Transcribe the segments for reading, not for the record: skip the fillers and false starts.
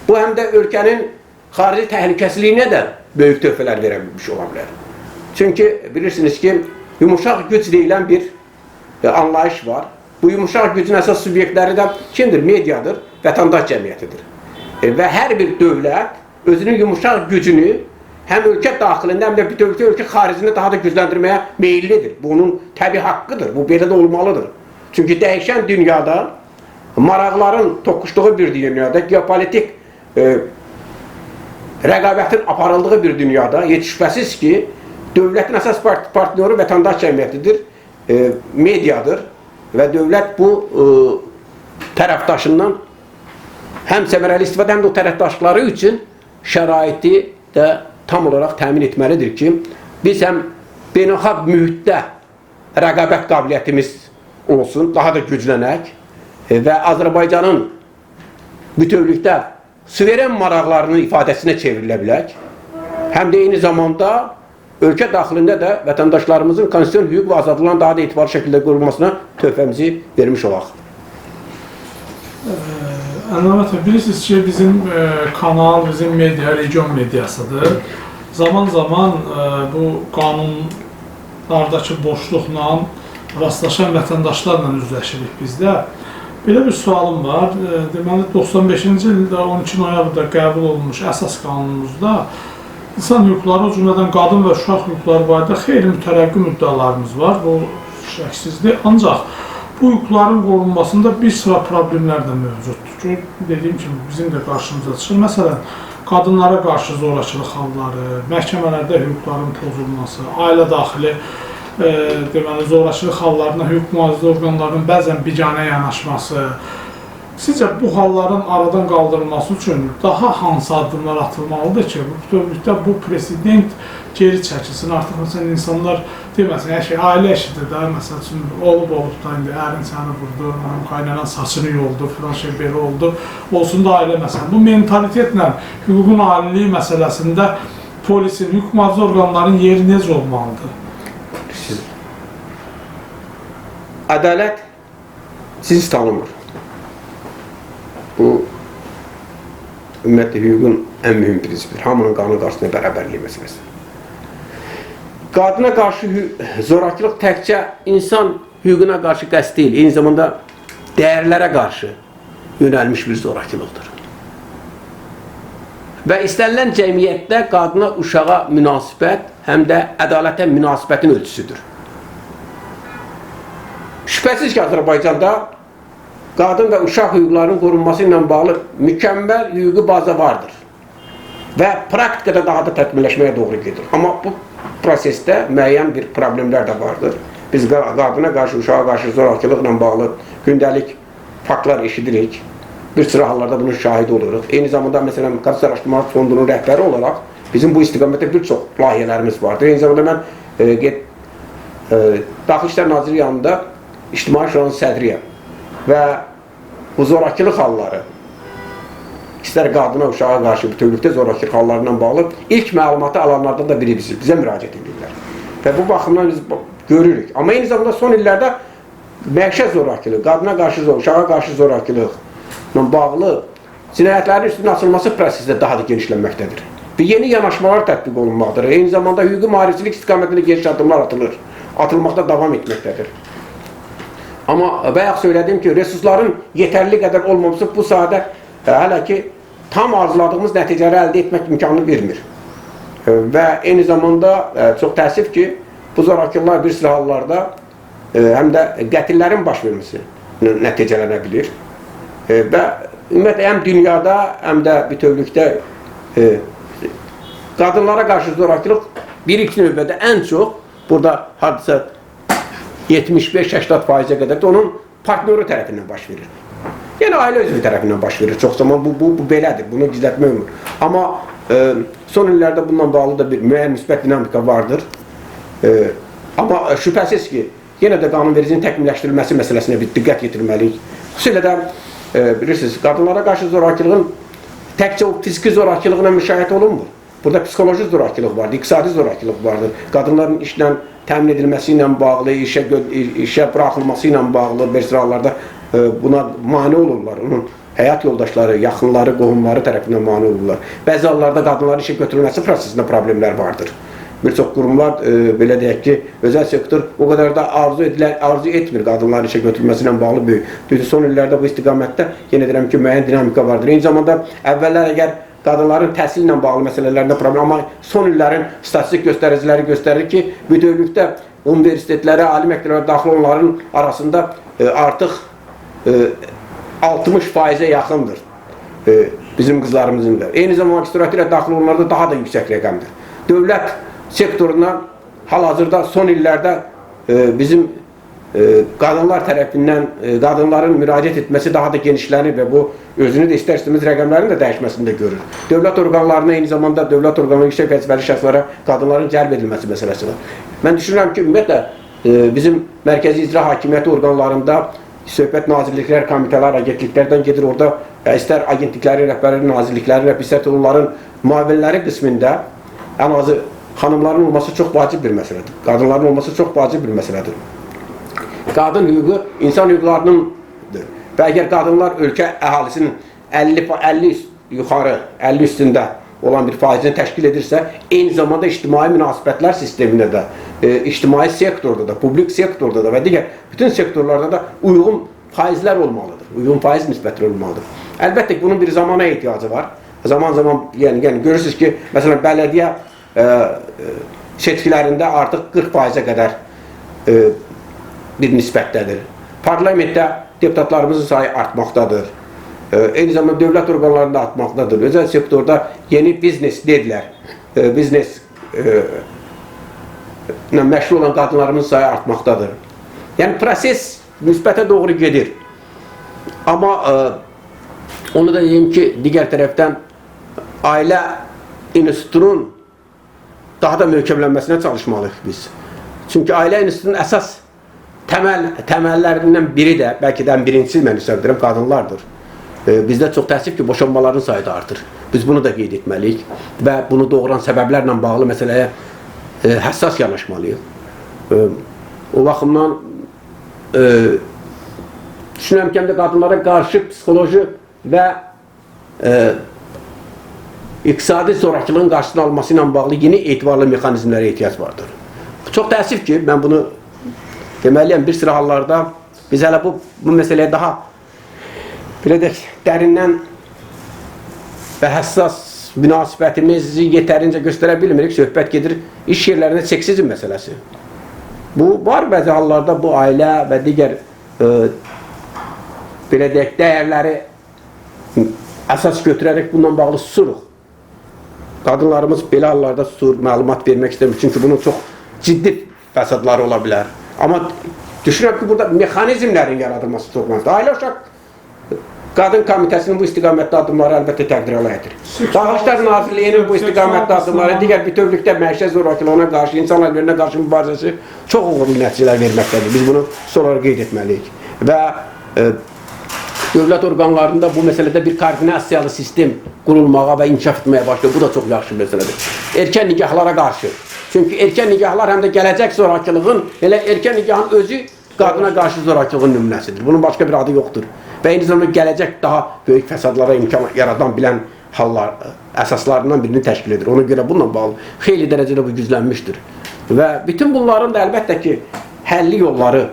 Bu həm də ölkənin xarici təhlükəsizliyinə də böyük töhfələr verə bilmiş ola bilər. Çünki bilirsiniz ki, yumuşaq güc deyilən bir anlayış var. Bu yumuşaq gücün əsas subyektləri də kimdir? Mediadır, vətəndaş cəmiyyətidir. Və hər bir dövlət özünün yumuşaq gücünü həm ölkə daxilində, həm də bütövlükdə ölkə xaricində daha da gücləndirməyə meyillidir. Bu onun təbii haqqıdır. Bu belə də olmalıdır. Çünki dəyişən dünyada, maraqların toqquşduğu bir dünyada, geopolitik rəqabətin aparıldığı bir dünyada heç şübhəsiz ki, dövlətin əsas partnyoru vətəndaş cəmiyyətidir, mediadır və dövlət bu tərəfdaşından həm səmərəli istifadə, həm də o tərəfdaşları üçün şəraiti də tam olaraq təmin etməlidir ki, biz həm beynəlxalq mühitdə rəqabət qabiliyyətimiz olsun, daha da güclənək və Azərbaycanın bütövlükdə suveren maraqlarının ifadəsinə çevrilə bilək. Həm də eyni zamanda ölkə daxilində də vətəndaşlarımızın konstitusion hüquq və azadlığının daha da etibarlı şəkildə qorunmasına töhfəmizi vermiş olaq. Əllamət bəy, bilirsiniz ki, bizim kanal, bizim media, region mediasıdır. Zaman-zaman bu qanunlardakı boşluqla rastlaşan vətəndaşlarla üzləşirik bizdə. Belə bir sualım var. Deməli, 95-ci ildə 12 noyabrda qəbul olunmuş əsas qanunumuzda insan hüquqları, o cümlədən qadın və uşaq hüquqları barədə xeyli mütərəqqi müddəalarımız var. Bu şəksizdir. Ancaq bu hüquqların qorunmasında bir sıra problemlər də mövcuddur ki, dediyim kimi bizim də qarşımıza çıxır. Məsələn, qadınlara qarşı zorakılıq halları, məhkəmələrdə hüquqların pozulması, ailə daxili deməli, zorakılıq hallarına hüquq mühafizə orqanlarının bəzən biganə yanaşması. Sizcə bu halların aradan qaldırılması üçün daha hansı addımlar atılmalıdır ki, bütövlükdə bu president geri çəkilsin? Artıq məsələn, insanlar deməsin, hər şey ailə işidir də, məsəl üçün, olub da indi ərin səni vurdu, mənim qaynanan saçını yoldu, filan şey belə oldu, olsun da ailə məsələn. Bu mentalitetlə hüququn aliliyi məsələsində polisin, hüquq mühafizə orqanlarının yeri necə olmalıdır? Ədalət sizi tanımır. Bu, ümumiyyətlə, hüququn ən mühüm prinsipidir. Hamının qanun qarşısında bərabərliyi məsələsi. Qadına qarşı zorakılıq təkcə insan hüququna qarşı qəsd deyil, eyni zamanda dəyərlərə qarşı yönəlmiş bir zorakılıqdır. Və istənilən cəmiyyətdə qadına, uşağa münasibət, həm də ədalətə münasibətin ölçüsüdür. Şübhəsiz ki, Azərbaycanda qadın və uşaq hüquqlarının qorunması ilə bağlı mükəmməl hüquqi baza vardır. Və praktikada daha da təkmilləşməyə doğru gedir. Amma bu prosesdə müəyyən bir problemlər də vardır. Biz qadına qarşı, uşağa qarşı zorakılıqla bağlı gündəlik faktlar eşidirik. Bir sıra hallarda bunun şahidi oluruq. Eyni zamanda, məsələn, Qafqaz Araşdırma Fondunun rəhbəri olaraq bizim bu istiqamətdə bir çox layihələrimiz vardır. Eyni zamanda mən Daxili İşlər Naziri yanında İctimai Şuranın sədriyəm. Və bu zorakılıq halları, istər qadına, uşağa qarşı bütövlükdə zorakılıq hallarla bağlı ilk məlumatı alanlardan da biri bizi, bizə müraciət edirlər. Və bu baxımdan biz görürük. Amma eyni zamanda son illərdə məişət zorakılığı, qadına qarşı zorakılıq, uşağa qarşı zorakılıqla bağlı cinayətlərin üstünün açılması prosesi də daha da genişlənməkdədir. Və yeni yanaşmalar tətbiq olunmaqdadır. Eyni zamanda hüquqi müharibəçilik istiqamətində geniş addımlar atılır. Atılmaqda davam etməkdədir. Amma bayaq söylədim ki, resursların yetərli qədər olmaması bu sahədə hələ ki tam arzuladığımız nəticələri əldə etmək imkanı vermir. Və eyni zamanda çox təəssüf ki, bu zorakılıqlar bir sıra hallarda həm də qətillərin baş verməsi nəticələnə bilir. Və ümumiyyətlə həm dünyada, həm də bütövlükdə qadınlara qarşı zorakılıq bir-iki növbədə ən çox burada hardasa 75-80%-ə qədər də onun partnyoru tərəfindən baş verir. Yəni ailə üzvü tərəfindən baş verir. Çox zaman bu belədir. Bunu gizlətmək olmur. Amma son illərdə bununla bağlı da bir müəyyən müsbət dinamika vardır. Amma şübhəsiz ki, yenə də qanunvericinin təkmilləşdirilməsi məsələsinə bir diqqət yetirməliyik. Xüsusilə də bilirsiniz, qadınlara qarşı zorakılığın təkcə o fiziki zorakılığına müşayiət olunmur. Burada psixoloji zorakılıq vardır, iqtisadi zorakılıq vardır. Qadınların işlə təmin edilməsi ilə bağlı, işə buraxılması ilə bağlı bir sıra hallarda buna mane olurlar. Onun Həyat yoldaşları, yaxınları, qohumları tərəfindən mane olurlar. Bəzi hallarda qadınların işə götürülməsi prosesində problemlər vardır. Bir çox qurumlar, belə deyək ki, özəl sektor o qədər də arzu etmir qadınların işə götürülməsi ilə bağlı böyük. Düzdür, son illərdə bu istiqamətdə yenə deyirəm ki, müəyyən dinamika vardır. Eyni zamanda əvvəllər əgər qadınların təhsillə bağlı məsələlərində problem, amma son illərin statistik göstəriciləri göstərir ki, bütövlükdə universitetlərə, ali məktəblərə daxil olanların arasında artıq 60%-ə yaxındır bizim qızlarımızın da. Eyni zamanda magistraturaya daxil olanlarda daha da yüksək rəqəmdir. Dövlət sektoruna hal-hazırda son illərdə bizim qadınlar tərəfindən qadınların müraciət etməsi daha da genişlənir və bu özünü də istər-istəməz rəqəmlərin də dəyişməsini də görür. Dövlət orqanlarına, eyni zamanda dövlət orqanlarına yüksək vəzifəli şəxslərə qadınların cəlb edilməsi məsələsi var. Mən düşünürəm ki, ümumiyyətlə bizim mərkəzi icra hakimiyyəti orqanlarında söhbət nazirliklər, komitələr, agentliklərdən gedir. Orada istər agentliklərin rəhbərləri, nazirliklərin rəhbəri, istər onların müavinləri qismində ən azı xanımların olması çox vacib bir məsələdir. Qadınların olması çox vacib bir məsələdir. Qadın hüququ insan hüquqlarınındır. Və əgər qadınlar ölkə əhalisinin 50 yuxarı, 50 üstündə olan bir faizini təşkil edirsə, eyni zamanda ictimai münasibətlər sistemində də, ictimai sektorda da, publik sektorda da və digər bütün sektorlarda da uyğun faizlər olmalıdır. Uyğun faiz nisbətləri olmalıdır. Əlbəttə ki, bunun bir zamana ehtiyacı var. Zaman-zaman yəni görürsünüz ki, məsələn, bələdiyyə seçkilərində artıq 40%-ə qədər bir nisbətdədir. Parlamentdə deputatlarımızın sayı artmaqdadır. Eyni zamanda dövlət orqanlarında artmaqdadır. Özəl sektorda yeni biznes dedilər. Biznes məşğul olan qadınlarımızın sayı artmaqdadır. Yəni proses müsbətə doğru gedir. Amma onu da deyim ki, digər tərəfdən ailə institutunun daha da möhkəmlənməsinə çalışmalıyıq biz. Çünki ailə institutunun əsas təməllərindən biri də, bəlkə də birincisi mən hesab edirəm, qadınlardır. Bizdə çox təəssüf ki, boşanmaların sayı da artır. Biz bunu da qeyd etməliyik və bunu doğuran səbəblərlə bağlı məsələyə həssas yanaşmalıyıq. O baxımdan düşünürəm ki, həm də qadınlara qarşı psixoloji və iqtisadi zorakılığın qarşısını alması ilə bağlı yeni etibarlı mexanizmlərə ehtiyac vardır. Çox təəssüf ki, mən bunu deməliyəm, bir sıra hallarda biz hələ bu məsələyə daha belə deyək, dərindən və həssas münasibətimizi yetərincə göstərə bilmirik. Söhbət gedir iş yerlərində seksizm məsələsi. Bu var bəzi hallarda bu ailə və digər belə deyək, dəyərləri əsas götürərək bununla bağlı susuruq. Qadınlarımız belə hallarda susur, məlumat vermək istəmir. Çünki bunun çox ciddi fəsadları ola bilər. Amma düşünürəm ki, burada mexanizmlərin yaradılması çox vacibdir. Ailə Uşaq Qadın Komitəsinin bu istiqamətdə addımları əlbəttə təqdirə layiqdir. Daxili İşlər Nazirliyinin bu istiqamətdə addımları, digər bütövlükdə məişət zorakılığına qarşı, insan əlverrinə qarşı mübarizəsi çox uğurlu nəticələr verməkdədir. Biz bunu sonra qeyd etməliyik. Və dövlət orqanlarında bu məsələdə bir koordinasiyalı sistem qurulmağa və inkişaf etməyə başlayır. Bu da çox yaxşı məsələdir. Erkən nikahlara qarşı. Çünki erkən nikahlar həm də gələcək zorakılığın, elə erkən nikahın özü qadına qarşı zorakılığın nümunəsidir. Bunun başqa bir adı yoxdur. Və eyni zamanda gələcək daha böyük fəsadlara imkan yaradan bilən hallar əsaslarından birini təşkil edir. Ona görə bununla bağlı xeyli dərəcədə bu güclənmişdir. Və bütün bunların da əlbəttə ki, həlli yolları,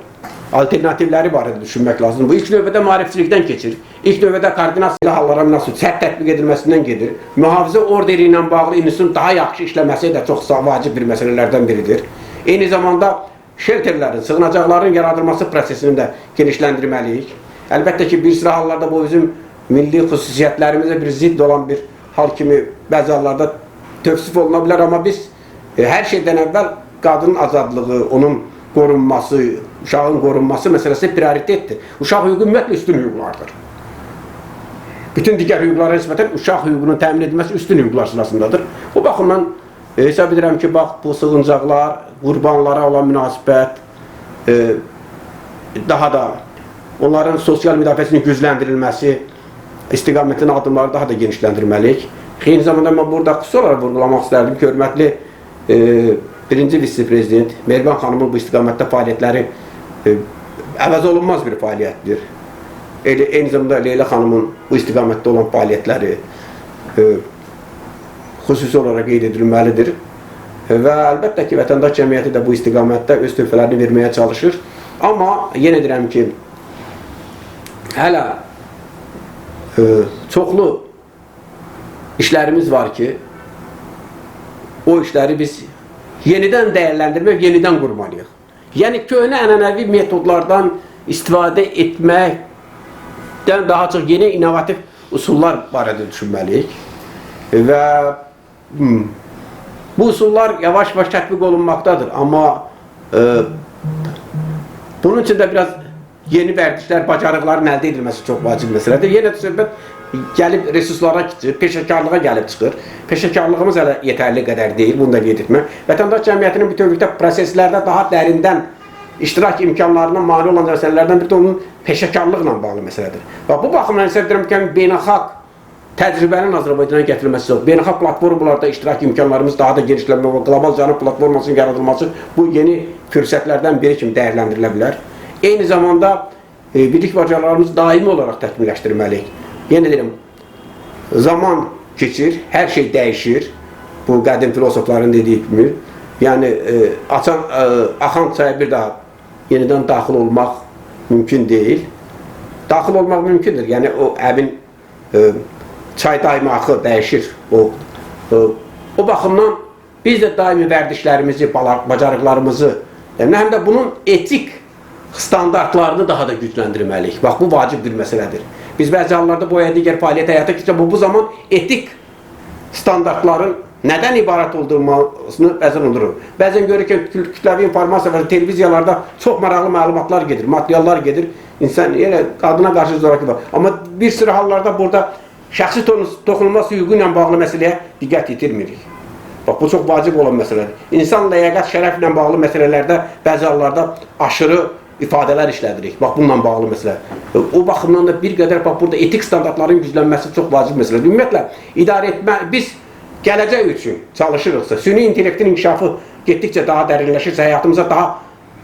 alternativləri barədə düşünmək lazımdır. Bu ilk növbədə maarifçilikdən keçir. İlk növbədə koordinasiyalı hallara münasib sərt tətbiq edilməsindən gedir. Mühafizə orderi ilə bağlı institutun daha yaxşı işləməsi də çox vacib bir məsələlərdən biridir. Eyni zamanda şelterlərin, sığınacaqların yaradılması prosesini də genişləndirməliyik. Əlbəttə ki, bir sıra hallarda bu bizim milli xüsusiyyətlərimizə bir zidd olan bir hal kimi bəzi hallarda tövsif oluna bilər, amma biz hər şeydən əvvəl qadının azadlığı, onun qorunması, uşağın qorunması məsələsi prioritetdir. Uşaq hüququ ümumiyyətlə üstün hüquqlardır. Bütün digər hüquqlara nisbətən uşaq hüququnun təmin edilməsi üstün hüquqlar sırasındadır. O baxımdan hesab edirəm ki, bax bu sığıncaqlar, qurbanlara olan münasibət, daha da onların sosial müdafiəsinin gücləndirilməsi istiqamətinin addımları daha da genişləndirməliyik. Eyni zamanda mən burada xüsusi olaraq vurğulamaq istərdim ki, hörmətli birinci vitse-prezident Mehriban xanımın bu istiqamətdə fəaliyyətləri əvəz olunmaz bir fəaliyyətdir. Eyni zamanda Leyla xanımın bu istiqamətdə olan fəaliyyətləri xüsusi olaraq qeyd edilməlidir. Və əlbəttə ki, vətəndaş cəmiyyəti də bu istiqamətdə öz töhfələrini verməyə çalışır. Amma yenə deyirəm ki, hələ çoxlu işlərimiz var ki, o işləri biz yenidən dəyərləndirmək, yenidən qurmalıyıq. Yəni, köhnə ənənəvi metodlardan istifadə etməkdən daha çox yeni innovativ üsullar barədə düşünməliyik. Və bu üsullar yavaş-yavaş tətbiq olunmaqdadır. Amma bunun üçün də biraz yeni vərdişlər, bacarıqların əldə edilməsi çox vacib məsələdir. Yenə də söhbət gəlib resurslara çıxır, peşəkarlığa gəlib çıxır. Peşəkarlığımız hələ yetərli qədər deyil, bunu da qeyd etmək. Vətəndaş cəmiyyətinin bütövlükdə proseslərdə daha dərindən iştirak imkanlarına mane olan məsələlərdən biri də onun peşəkarlıqla bağlı məsələdir. Və bu baxımdan isə deyirəm ki, beynəlxalq təcrübənin Azərbaycana gətirilməsi yox, beynəlxalq platformalarda iştirak imkanlarımız daha da genişlənmə və qlobal cənub platformasının yaradılması bu yeni fürsətlərdən biri kimi dəyərləndirilə bilər. Eyni zamanda bilik bacarıqlarımızı daimi olaraq təkmilləşdirməliyik. Yenə deyirəm, zaman keçir, hər şey dəyişir. Bu qədim filosofların dediyi kimi. Yəni, axan çaya bir daha yenidən daxil olmaq mümkün deyil. Daxil olmaq mümkündür. Yəni, o əvin çay daimi axır, dəyişir. O baxımdan biz də daimi vərdişlərimizi, bacarıqlarımızı, yəni, həm də bunun etik standartlarını daha da gücləndirməliyik. Bax, bu vacib bir məsələdir. Biz bəzi hallarda bu ya digər fəaliyyət həyata keçirik. Bu zaman etik standartların nədən ibarət olduğunu bəzən unuduruq. Bəzən görürük ki, kütləvi informasiya və televiziyalarda çox maraqlı məlumatlar gedir, materiallar gedir. İnsan yenə qadına qarşı zorakı var. Amma bir sıra hallarda burada şəxsi toxunulmaz hüququ ilə bağlı məsələyə diqqət yetirmirik. Bax, bu çox vacib olan məsələdir. İnsan ləyaqət, şərəflə bağlı məsələlərdə bəzi hallarda aşırı ifadələr işlədirik. Bax, bununla bağlı məsələ. O baxımdan da bir qədər bax, burada etik standartların güclənməsi çox vacib məsələdir. Ümumiyyətlə, idarə etmə, biz gələcək üçün çalışırıqsa, süni intellektin inkişafı getdikcə daha dərinləşirsə, həyatımıza daha,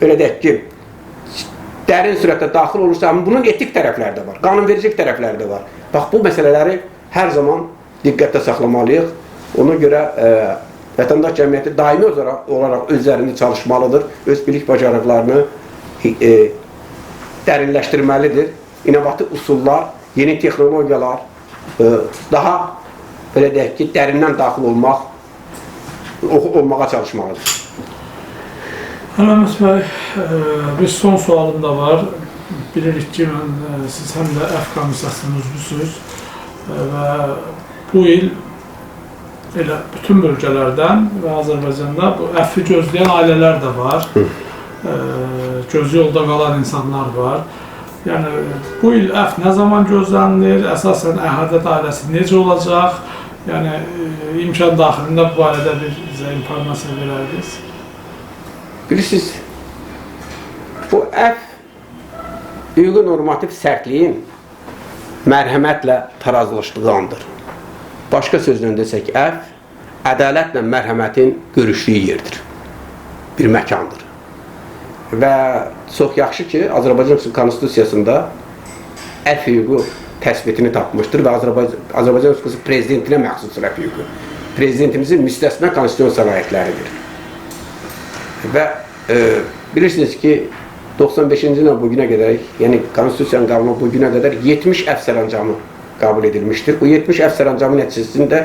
belə deyək ki, dərin sürətdə daxil olursa, bunun etik tərəfləri də var, qanunvericilik tərəfləri də var. Bax, bu məsələləri hər zaman diqqətdə saxlamalıyıq. Ona görə vətəndaş cəmiyyəti daimi olaraq öz üzərində çalışmalıdır, öz bilik bacarıqlarını dərinləşdirməlidir. İnnovativ üsullar, yeni texnologiyalar daha belə deyək ki, dərindən daxil olmağa çalışmalıdır. Ələməz bəy, bir son sualım da var. Bilirik ki, siz həm də Əfv Komissiyasının üzvüsünüz və bu il elə bütün bölgələrdən və Azərbaycanda bu əfvi gözləyən ailələr də var. Gözü yolda qalan insanlar var. Yəni, bu il əfv nə zaman gözlənilir? Əsasən əhatə dairəsi necə olacaq? Yəni, imkan daxilində bu barədə bir bizə informasiya verərdiniz. Bilirsiniz, bu əfv hüquqi normativ sərtliyin mərhəmətlə tarazlaşdığı andır. Başqa sözlə desək, əfv ədalətlə mərhəmətin görüşdüyü yerdir, bir məkandır. Və çox yaxşı ki, Azərbaycan Konstitusiyasında əfv hüququ təsbitini tapmışdır və Azərbaycan Respublikası prezidentinə məxsusdur əfv hüququ. Prezidentimizin müstəsna konstitusiyon səlahiyyətləridir. Və bilirsiniz ki, 95-ci ildən bugünə qədər, yəni konstitusiyanın qəbuluna bugünə qədər 70 əfv sərəncamı qəbul edilmişdir. Bu 70 əfv sərəncamı nəticəsində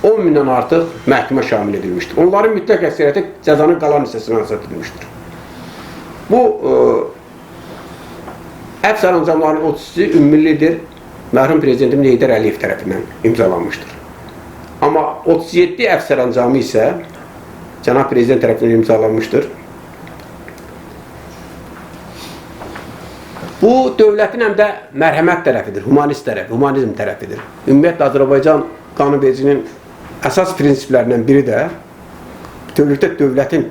10 mindən artıq məhkəmə şamil edilmişdir. Onların mütləq əksəriyyəti cəzanın qalan hissəsinə azad edilmişdir. Bu əfv sərəncamlarının 32-si ümummillidir, mərhum prezidentim Heydər Əliyev tərəfindən imzalanmışdır. Amma 37 əfv sərəncamı isə cənab prezident tərəfindən imzalanmışdır. Bu, dövlətin həm də mərhəmət tərəfidir, humanist tərəfi, humanizm tərəfidir. Ümumiyyətlə, Azərbaycan qanunvericinin əsas prinsiplərindən biri də bütövlükdə dövlətin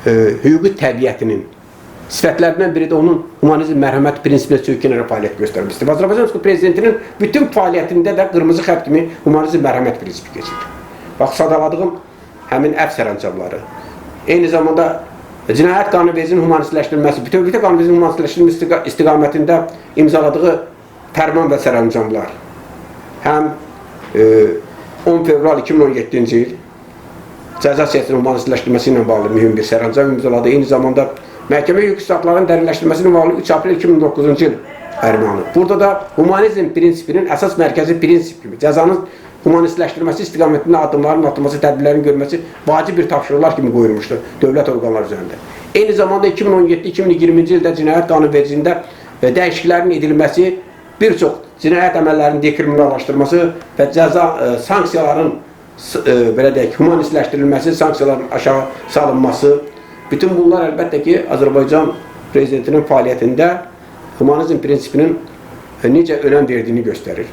hüquqi təbiətinin sifətlərindən biri də onun humanizm, mərhəmət prinsipinə söykənərək fəaliyyət göstərməsidir. Azərbaycan Respublikası prezidentinin bütün fəaliyyətində də qırmızı xətt kimi humanizm, mərhəmət prinsipi keçir. Bax, sadaladığım həmin əfv sərəncamları. Eyni zamanda cinayət qanunvericinin humanistləşdirilməsi, bütövlükdə qanunvericinin humanistləşdirilməsi istiqamətində imzaladığı fərman və sərəncamlar, həm 10 fevral 2017-ci il cəza siyasətinin humanistləşdirilməsi ilə bağlı mühüm bir sərəncam imzaladı. Eyni zamanda məhkəmə hüquq islahatlarının dərinləşdirilməsi ilə bağlı 3 aprel 2009-cu il fərmanı. Burada da humanizm prinsipinin əsas mərkəzi prinsip kimi cəzanın humanistləşdirilməsi istiqamətində addımların atılması, tədbirlərin görülməsi vacib bir tapşırıqlar kimi qoyulmuşdur dövlət orqanları üzərində. Eyni zamanda 2017-2020-ci ildə cinayət qanunvericiliyində dəyişikliklərin edilməsi, bir çox cinayət əməllərinin dekriminallaşdırılması və cəza sanksiyaların belə deyək, humanistləşdirilməsi, sanksiyaların aşağı salınması, bütün bunlar əlbəttə ki, Azərbaycan prezidentinin fəaliyyətində humanizm prinsipinin necə önəm verdiyini göstərir.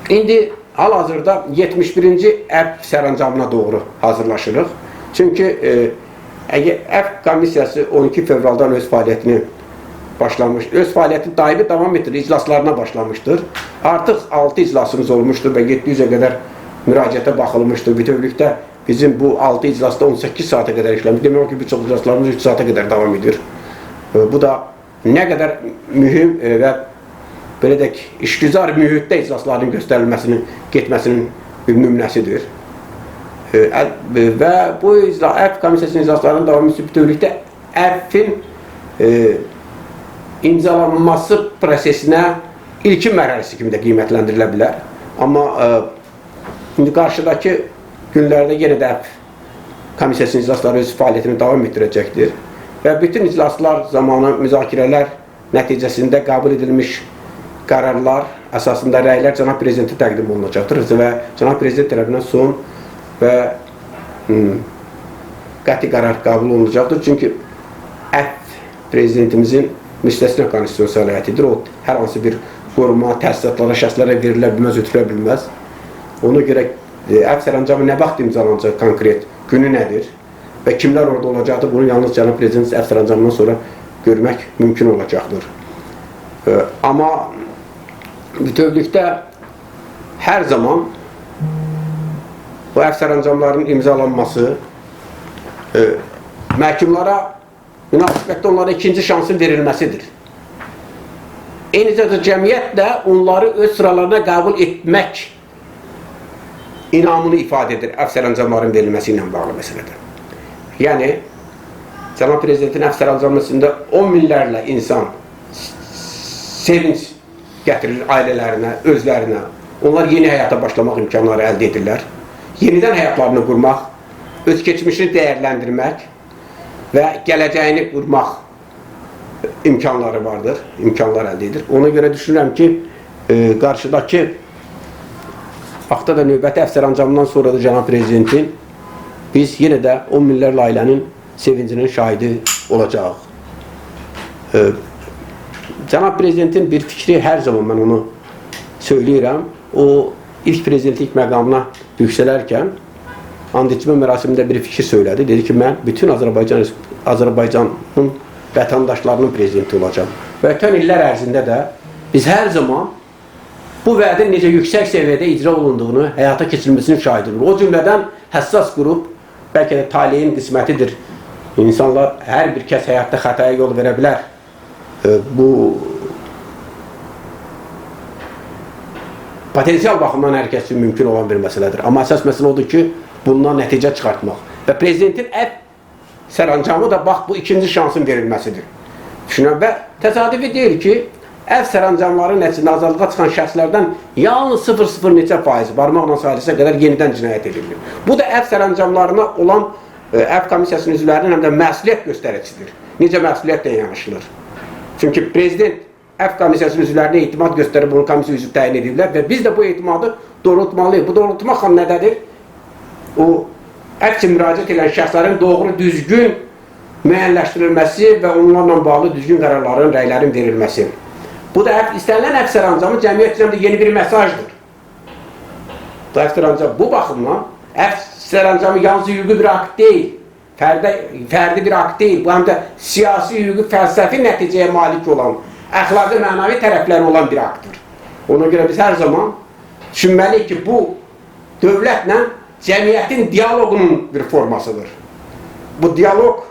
İndi hal-hazırda 71-ci əfv sərəncamına doğru hazırlaşırıq. Çünki əfv komissiyası 12 fevraldan öz fəaliyyətini başlamış, öz fəaliyyətini daimi davam etdirir, iclaslarına başlamışdır. Artıq 6 iclasımız olmuşdur və 700-ə qədər müraciətə baxılmışdır. Bütövlükdə bizim bu 6 iclasda 18 saata qədər işləmiş. Demək olar ki, bir çox iclaslarımız 3 saata qədər davam edir. Bu da nə qədər mühüm və belə deyək, işgüzar mühitdə iclasların göstərilməsinin, getməsinin bir nümunəsidir. Və bu əfv komissiyasının iclaslarının davamı bütövlükdə əfvin imzalanması prosesinə ilkin mərhələsi kimi də qiymətləndirilə bilər. Amma indi qarşıdakı günlərdə yenə də əfv komissiyasının iclasları öz fəaliyyətini davam etdirəcəkdir. Və bütün iclaslar zamanı müzakirələr nəticəsində qəbul edilmiş qərarlar əsasında rəylər cənab prezidentə təqdim olunacaqdır və cənab prezident tərəfindən son və qəti qərar qəbul olunacaqdır. Çünki əfv prezidentimizin müstəsna konstitusiya səlahiyyətidir. O, hər hansı bir qoruma, təsisatlara, şəxslərə verilə bilməz, ötürə bilməz. Ona görə əfv sərəncamı nə vaxt imzalanacaq konkret, günü nədir və kimlər orada olacaqdır, bunu yalnız cənab prezident əfv sərəncamından sonra görmək mümkün olacaqdır. Amma bütövlükdə hər zaman bu əfv sərəncamlarının imzalanması məhkumlara münasibətdə onlara ikinci şansın verilməsidir. Eyni zamanda cəmiyyət də onları öz sıralarına qəbul etmək inamını ifadə edir əfv sərəncamlarının verilməsi ilə bağlı məsələdə. Yəni, cənab prezidentin əfv sərəncamında 10 minlərlə insan sevinç gətirir ailələrinə, özlərinə. Onlar yeni həyata başlamaq imkanları əldə edirlər. Yenidən həyatlarını qurmaq, öz keçmişini dəyərləndirmək və gələcəyini qurmaq imkanları vardır, imkanlar əldə edir. Ona görə düşünürəm ki, qarşıdakı vaxtda da növbəti əfv sərəncamından sonra da cənab prezidentin biz yenə də 10 minlərlə ailənin sevincinin şahidi olacağıq. Cənab prezidentin bir fikri, hər zaman mən onu söyləyirəm, o ilk prezidentlik məqamına yüksələrkən and içmə mərasimində bir fikir söylədi. Dedi ki, mən bütün Azərbaycanın vətəndaşlarının prezidenti olacağam. Və ötən illər ərzində də biz hər zaman bu vədin necə yüksək səviyyədə icra olunduğunu, həyata keçirilmesinin şahidi oluruq. O cümlədən həssas qrup, bəlkə də taleyin qismətidir. İnsanlar, hər bir kəs həyatda xətaya yol verə bilər. Bu potensial baxımdan hər kəs üçün mümkün olan bir məsələdir. Amma əsas məsələ odur ki, bundan nəticə çıxartmaq. Və prezidentin əfv sərəncamı da bax bu ikinci şansın verilməsidir. Düşünürəm və təsadüfi deyil ki, əfv sərəncamları nəticəsində azadlığa çıxan şəxslərdən yalnız 0,0 neçə faiz barmaqla sayılsa qədər yenidən cinayət edilir. Bu da əfv sərəncamlarına olan əfv komissiyasının üzvlərinin həm də məsuliyyət göstəricisidir. Necə məsuliyyətlə yanaşılır? Çünki prezident əfv komissiyasının üzvlərinə etimad göstərib bunu komissiya üzvü təyin ediblər və biz də bu etimadı doğrultmalıyıq. Bu doğrultmaq nədədir? O əfv üçün müraciət edən şəxslərin doğru, düzgün müəyyənləşdirilməsi və onlarla bağlı düzgün qərarların, rəylərin verilməsi. Bu da istənilən əfv sərəncamı cəmiyyət üçün də yeni bir mesajdır. Bu əfv sərəncamı bu baxımdan əfv sərəncamı yalnız hüquqi bir akt deyil, fərdi bir akt deyil. Bu həm də siyasi, hüquqi, fəlsəfi nəticəyə malik olan, əxlaqi, mənəvi tərəfləri olan bir aktdır. Ona görə biz hər zaman düşünməliyik ki, bu dövlətlə cəmiyyətin dialoqunun bir formasıdır. Bu dialoq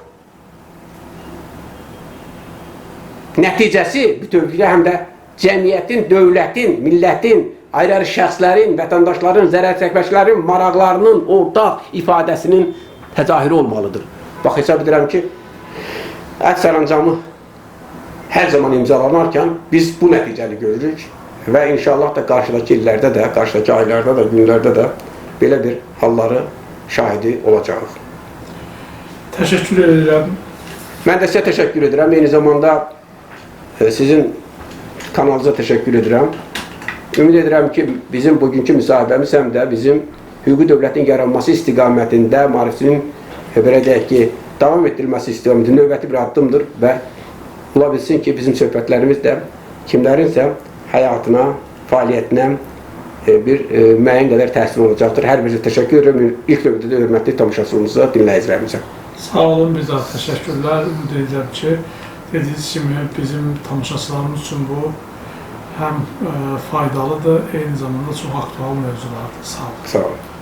nəticəsi bütövlükdə həm də cəmiyyətin, dövlətin, millətin, ayrı-ayrı şəxslərin, vətəndaşların, zərər çəkməçilərin maraqlarının ortaq ifadəsinin təzahürü olmalıdır. Bax, hesab edirəm ki, əhd sərəncamı hər zaman imzalanarkən biz bu nəticəni görürük və inşallah da qarşıdakı illərdə də, qarşıdakı aylarda da, günlərdə də belə bir halları şahidi olacağıq. Təşəkkür edirəm. Mən də sizə təşəkkür edirəm. Eyni zamanda sizin kanalınıza təşəkkür edirəm. Ümid edirəm ki, bizim bugünkü müsahibəmiz həm də bizim hüquqi dövlətin yaranması istiqamətində maarifçinin belə deyək ki, davam etdirilməsi istiqamətində növbəti bir addımdır və ola bilsin ki, bizim söhbətlərimiz də kimlərinsə həyatına, fəaliyyətinə bir müəyyən qədər təsir olacaqdır. Hər birinizə təşəkkür edirəm. İlk növbədə də hörmətli tamaşaçılarımıza, dinləyicilərimizə. Sağ olun, bir daha təşəkkürlər. Ümid edirəm ki, dediyiniz kimi bizim tamaşaçılarımız üçün bu həm faydalıdır, eyni zamanda çox aktual mövzulardır. Sağ olun. Sağ olun.